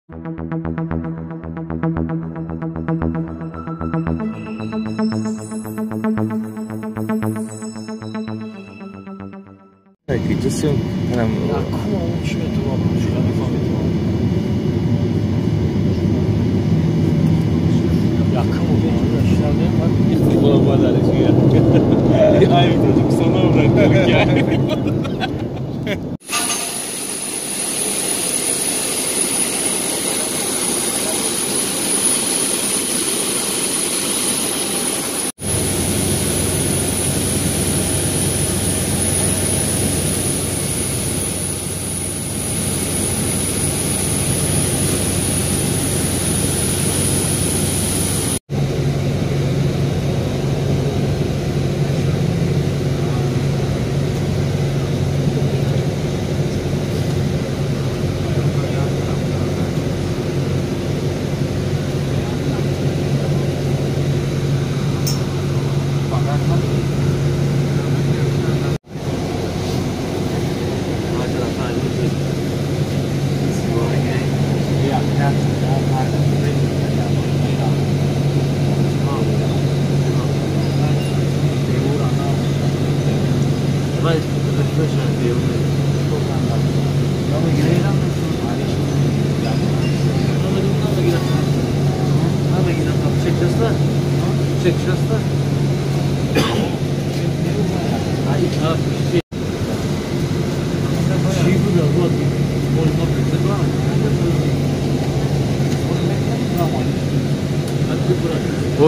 О,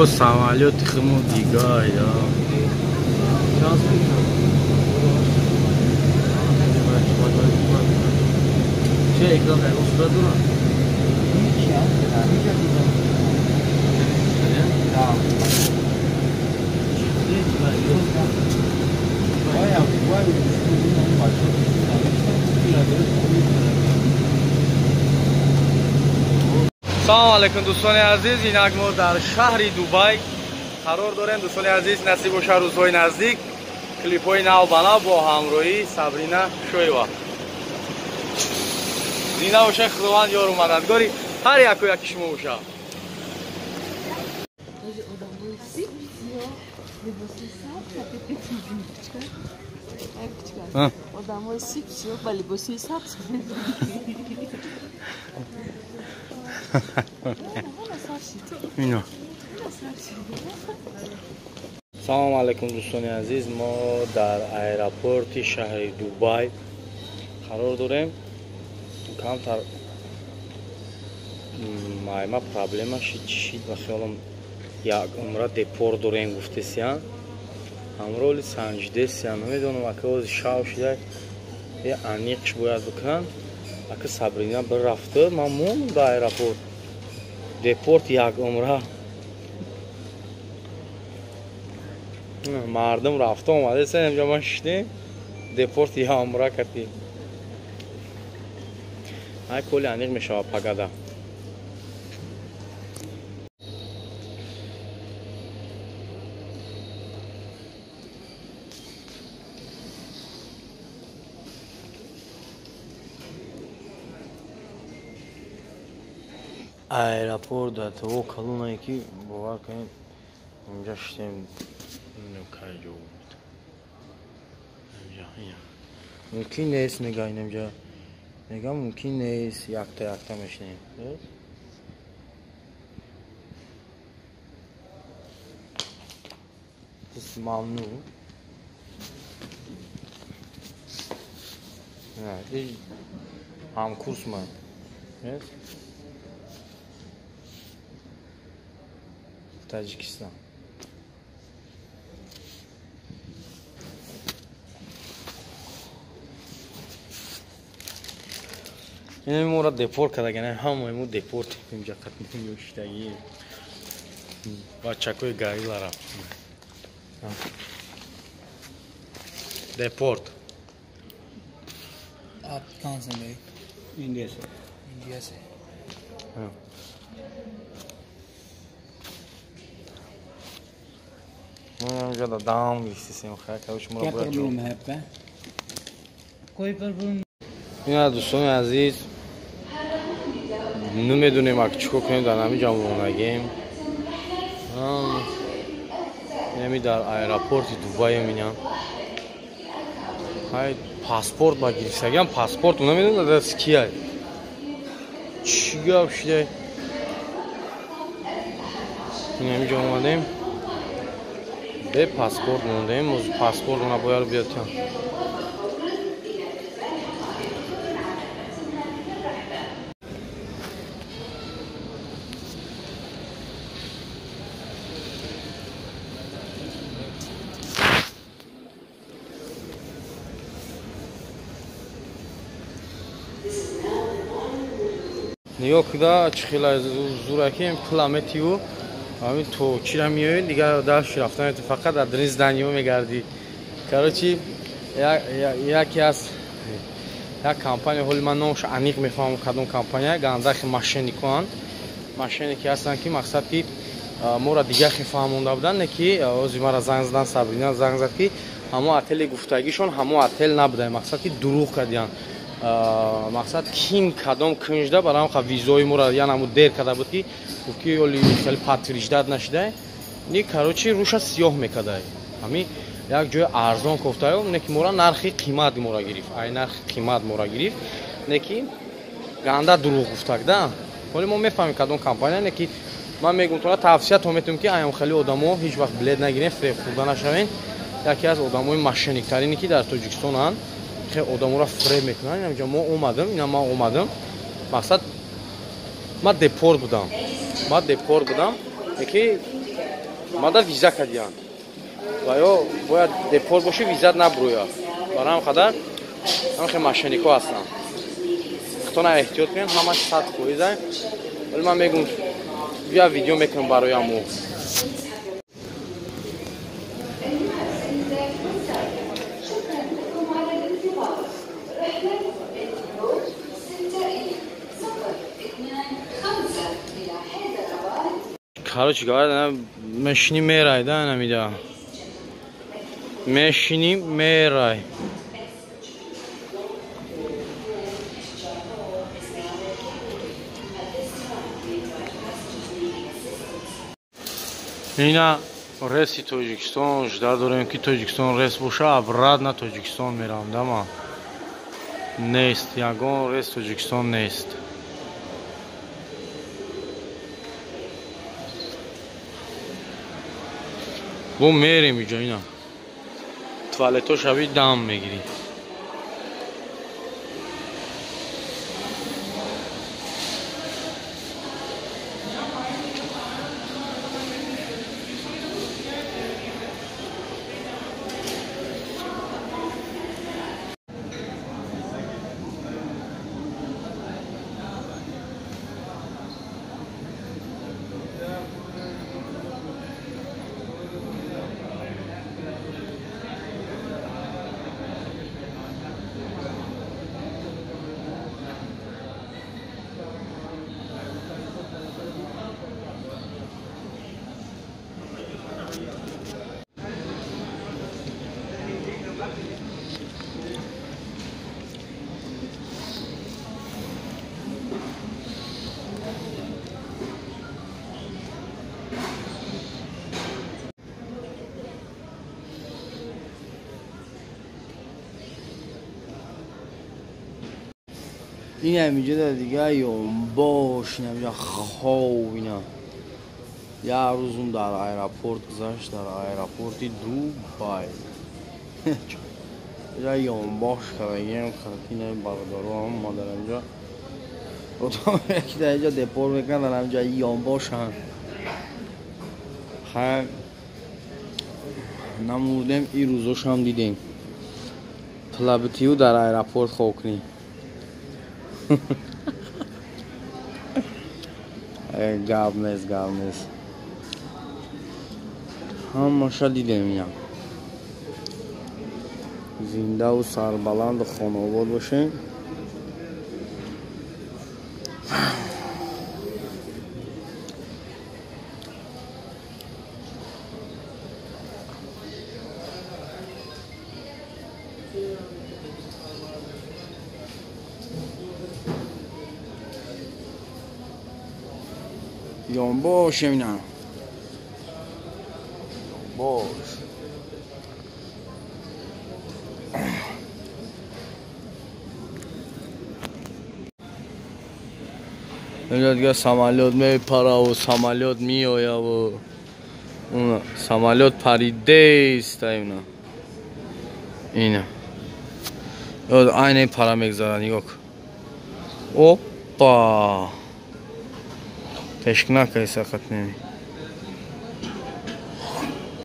самолёт хму дигай, да. Салом алейкум, дӯстони азиз. Инак мо дар шаҳри Дубай қарор дорем. Дӯстони азиз, насиб боша рӯзҳои наздик клипҳои нав ба нав бо ҳамроҳии Сабрина Шоева. Зинда боша, Худованд ёру мададгори ҳар яку яки шумо боша. Салом алейкум, дӯстони азиз. Мо дар аэропорти шаҳри Дубай қарор дорем. Камтар майма проблема шид, чӣ шид, ба хиёлам як умра депорт дорем гуфтесиян. Ҳамроҳи санҷидесиян, намедонам, ака ози шав шида е аниқш бояд бикунанд. Ака Сабрина бирафта, ман мондам дар аэропорт. Депорт як умра. Мардум рафта омадесан, инҷа ман шиштем, депорт як умра кардем. Ай коли аниқ мешавад пагада. Аэропорт дар того калонае ки бовар кунед, инҷа шиштем, кай ҷо буд. Мумкин нест, мега инҷа. Мега мумкин нест, якта якта мешинем. Мамнӯъ. Ҳамкурс ман. Таджикистан. Ин моро депорт кардаган, ҳамаи мо депорт инҷа қатнем ёштагӣ. Бачакои гарилара. Депорт. आप कहाँ से भाई? इंडिया से। इंडिया से। हाँ। क्या प्रॉब्लम है आपका? कोई प्रॉब्लम? ина дӯстони азиз, Намедонем ак чӣ кор кунем, дар ҳамин ҷо монагем. Инами дар аэропорти Дубай минам. Ҳай паспорт ба гирифтагиам, паспорт намедонам даст кияй. Чӣ гап шидай? Инами ҷо омадем. Бе паспорт мондем, паспорт бояд биётам. Нигоҳ куда чӣ хела зуракем пуламетиву ҳамин то чира меоед, дигар дашти рафтан фақат дар дрин зданиё мегардӣ. Короче, яке аз як компания, ҳоли ман номаш аниқ мефаҳмам кадом компания, гандахи мошенникоанд. Мошенники ҳастанд ки мақсад ки моро дигар хе фаҳмонда буданд, не ки ози мара занг задан, Сабрина занг зад ки ҳамо отели гуфтагишон ҳамо отел набуда, мақсад ки дурӯғ кардиянд. Мақсад ким кадом кунҷда барам ха визои моро янаму дер карда буд ки гуфт ки оли хеле подтверждать нашидай. Не, короче, руша сиёҳ мекардай. Ҳами як ҷои арзон кофтаю, не ки мора нархи қимат мора гирифт. Ай нархи қимат мора гирифт. Не ки ганда дурӯғ гуфтак да. Ҳоли мо мефаҳмем кадом компания, не ки ман мегум тора тавсия то метавонем ки аям хеле одамо ҳеҷ вақт билет нагирем, фиреб хӯрда нашавем. Яке аз одамои мошенниктарине ки дар Тоҷикистонанд, хеле одаморо фиреб мекунанд. Инамҷо мо омадам, ина ман омадам. Мақсад ман депорт будам. Ман депорт будам, ки мада виза кардиянд. Ва ё бояд депорт бошӣ, визат набурӯяд. Барои ҳам қадар ҳам хеле мошеннико ҳастанд. Худтона эҳтиёт кунед, ҳамаш 100%. Вале ман мегум бия видео мекунам барои ҳамо. Короче говоря, мешини мерай, да, намида. Мешини мерай. Ина реси Тоҷикистон, жда дорем ки Тоҷикистон рес боша, обратно Тоҷикистон мерам, да ма. Нест, ягон рес Тоҷикистон нест. Бо мерем иҷо ина. Туалето шави дам мегирӣ. این همینجا دیگه یوم باش، این همینجا خواب اینا. یه روزم در аэропорт گذشت، در аэропорти Дубай. Я ёмбош кардагиам, хатина бародарам ма дар инҷо. Одам яки дар инҷо депорт мекунад, дар инҷо ёмбошанд. Хай намурдем, ин рӯзошам дидем. Плабитию дар аэропорт хоб кунӣ. Гап нест, гап нест. Ҳамаша дидем ина. Зиндаву сарбаланду хонаобод бошем. Ёнбош ина. Ёнбош. Инҷа дига самолёт мепараву самолёт меояву самолёт паридеста ина. Ина. Айне пара мегзара, нигоҳ кун. Опа! Тешк накай сақат неми.